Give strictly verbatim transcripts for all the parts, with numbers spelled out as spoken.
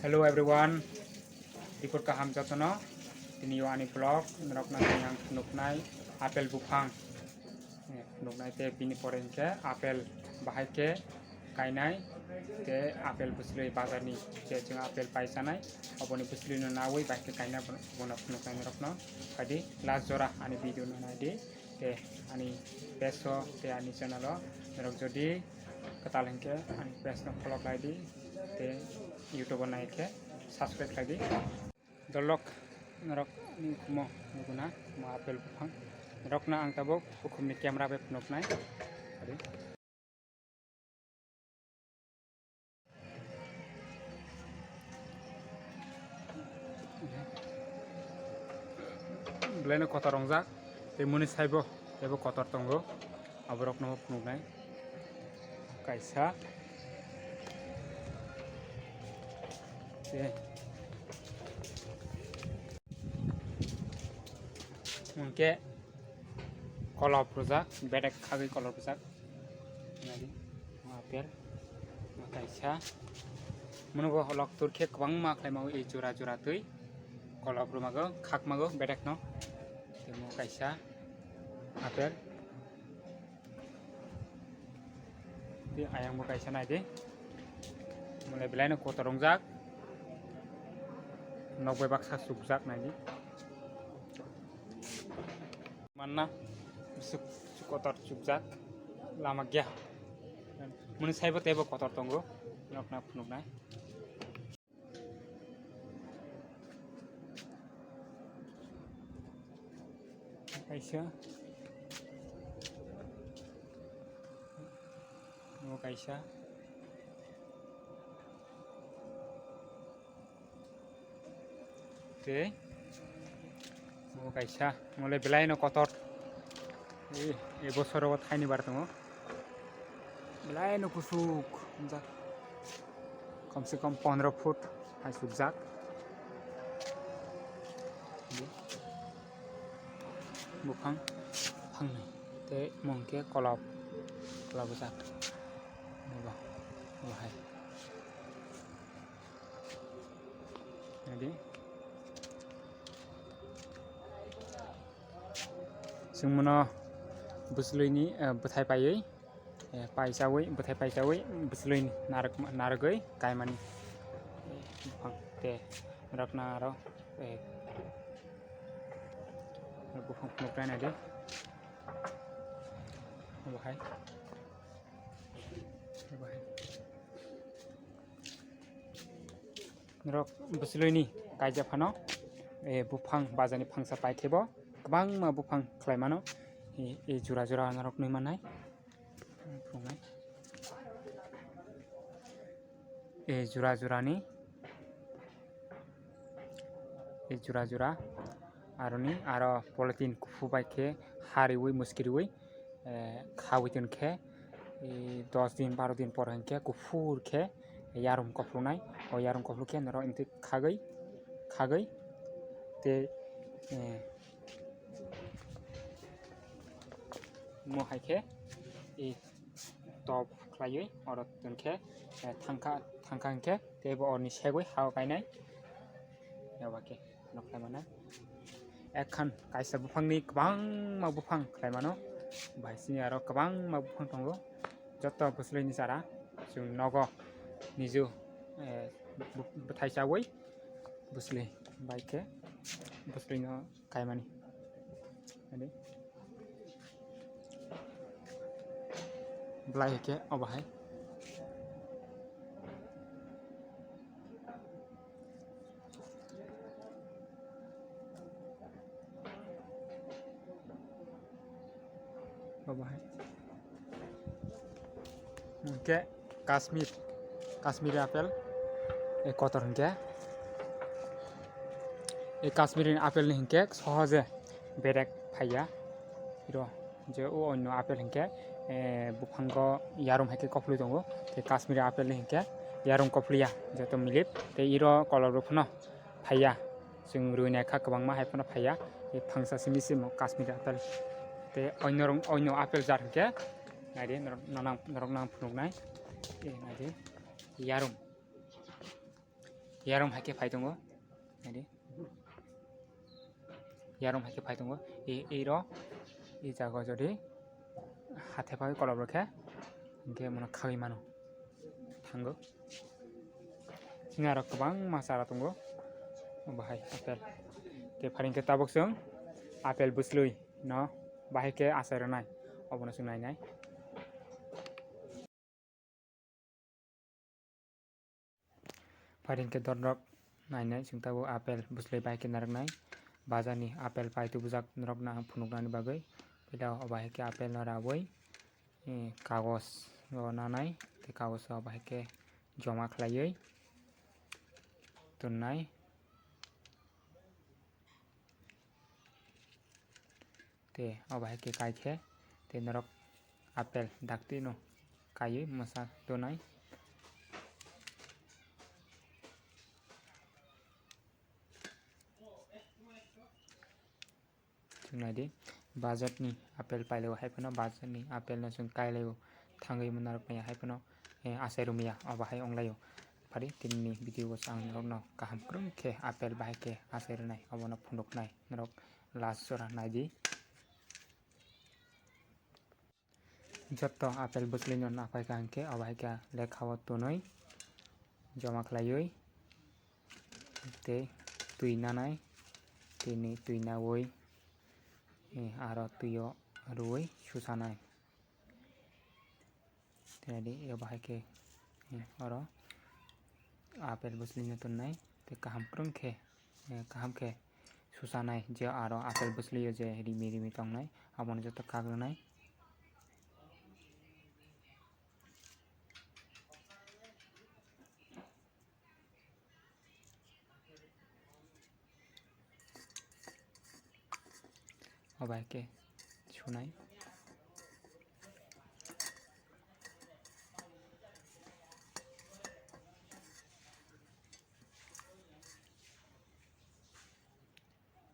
Hello everyone, ripor kaham jotono. Tini yo ani vlog norok nang yang nuknai apple buphang. Eh, nuknai te bini pore hinkhe apple bahai khe kainai te apple bwswlwi bazar ni je chwng apple pai chanai oboni bwswlwi no nawi bahai khe kaina bono nuknai norok no. Phaidi last jora ani video no naidi. Te ani page o te ani channel o norok jodi kwtal hinkhe ani page no follow khlai di, te YouTube o nai khe subscribe khlai di. Dolok norok ni ukhumo nukuna mo apple buphang norok no ang tabuk ukhum ni camera bai phunuknai. Belai no kotor wngjak, tei muni saibo teibo kotor tongo, aborok no phunuknai kaisa. Tei hwnkhe kolop rwjak, bedek khagwi kolop rwjak. Nadi, apple, kaisa. Munu bo holok turkhe kwbangma khlai mawi, jora jora twi. Kolop rwmago, khakmago, bedek no. Tei mo kaisa apple. Tei ayang bo kaisa nai di. Mole belai no kotor wngjak. Nok bai baksa sukjak nai di. Manna, suk-, suk kotor sukjak. Lama gya. Muni saibo teibo kotor tongo. Nok na phunuk nai. Kaisa. Bo kaisa. Tei bo kaisa. Mole belai no kotor. E, e bosoro thaini bar tongo. Belai no kusuk. Komse kom pondro foot hai sukjak. Buphang phangnwi tei mungkhe kolop kolop bwchak. Bo, bo hai. Nadi. Chwng mono bwswlwini, eh, bwthai paiwi. Eh, paichawi, bwthai paichawi, bwswlwi narwk-, narwgwi kaimani. Eh, buphang tei norokno aro, eh, buphang phunuknai naidi. Obo hai. Obo hai. Norok bwswlwini kaijak phano, eh, buphang bajani phangsa pai khe bo kwbangma buphang khlai mano. Eh, eh, jura jura norok nui mannai. Phunuknai. E jura jura ni, e jura jura aroni aro polythene kuphur bai khe hariwi muskiriwi, eh, khawi ton khe, e dos din baro din por hinkhe kuphur khe yarwng koplunai. O yarwng kopluk khe norok imtwi khagwi, khagwi tei, eh, mo hai khe, e, top khlaiwi oro tongkhe, eh, thangkha, thangkha hinkhe teibo oroni segwi hao kainai. Yaba khe nokhlai mano. Ekhan kaisa buphangni kwbangma buphang khlai mano. Bai sini aro kwbangma buphang tongo. Joto bwswlwini chara chwng nogo niju, eh, bu-, bwthai chawi bwswlwi bai khe bwswlwino kaimani. Ani. Belai khe obo hai. Obo hai. Hwnkhe Kashmir, Kashmiri apple, e kotor hwnkhe. E Kashmiri apple ni hwnkhe sohoje berek phaiya. Iro je o onno apple hwnkhe, e, buphango yarwng hai khe koplwi tongo. Tei Kashmiri apple ni hwnkhe yarwng kopliya, joto milik. Tei iro kolor rok phano phaiya. Chwng rwinaikha kwbangma hai phano phaiya. Tei phangsa simi simo Kashmiri apple. Tei onno rok, onno apple jat hwnkhe naidi norok, norok nang phunuknai. E, naidi yarwng. Yarom hai khe phai tongo. Naidi. Yarom hai khe phai tongo. E, e ro, e jaga jodi hathe phai kolop rw khe, hinkhe mono khagwi mano. Thango. Chini aro kwbangma chara tongo. Obo hai apple. Tei pharing khe tabuk chwng apple bwslwi no bahai khe achai rwnai. Obono chwng nainai. Pharing khe dorok nainai chwng tabuk apple bwslwi bahai khe narwknai. Bazar ni apple pai tubujak norokno ang phunuknani bagwi. Phila o bahai khe apple no raui, eh, kagos o nanai, tei kagos o bahai khe joma khlaiwi tonnai. Tei o bahai khe kai khe, tei norok apple daktwi no kaiwi mwsa tonai. Chwng naidi, bazar ni apple pailaiwi hai phano bazar ni apple no chwng kailaio, thangwi mwnarok maya hai phano, eh, achai rwmaya, obo hai wnglaio. Phari tini ni video o ang norokno kaham kwrwng khe apple bahai khe achai rwnai, obono phunuknai norok last jora naidi. Joto apple bwslwino naphai kha hinkhe, obo hai khe lekha o tonwi joma khlaiwi tei twi nanai, tini twi naui, eh, aro twi o rwui susanai. Tei adi, ebo hai khe, eh, oro apple bwslwino tonnai, tei kaham kwrwng khe, eh, kaham khe susanai, je aro apple bwslwi o je rimi rimi tongnai, abono joto kak rwnai. Obo hai khe sunai.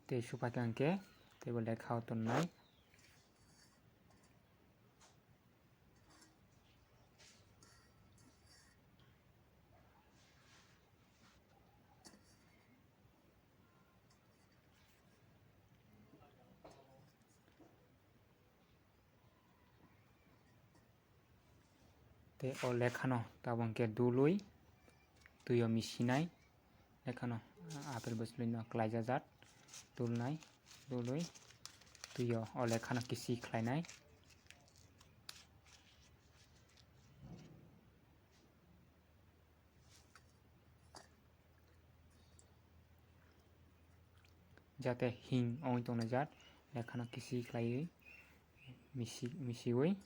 Tei supai kha hinkhe tei bo lekha o tonnai. Tei o lekhano tabuk hwnkhe dului twi o misinai, lekhano apple bwslwino kwlaijajak dulnai, dului twi o, o lekhano kisi khlainai. Jate hing wngwi tongnai jat, lekhano kisi khlaiwi misi, misiwi.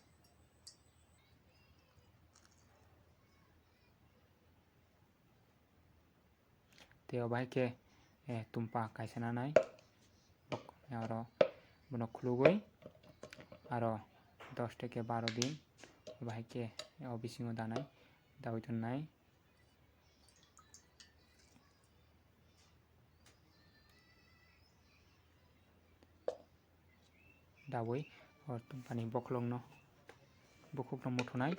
Tei obo hai khe, eh, tumpa kaisa nanai, aro bono khulugwi aro dos theke baro din obo hai khe o bisingo danai, daui tonnai. Daui o tumpani bokhokno, bokhokno muthunai,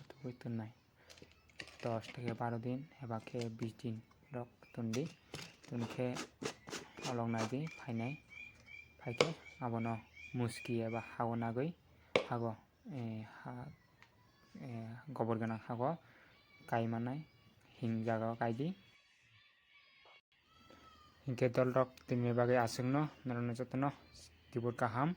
tubui tonnai. Dos theke baro din eba khe bis din rok tun di, tun khe olok nai di phainai, phai khe abono muski eba hago nagwi hago, eh, ha, eh, gobor gwnang hago kai manai, hing jaga o kai di. Hinkhe dolrok tini bagwi aswkno norokno jotono tibur kaham.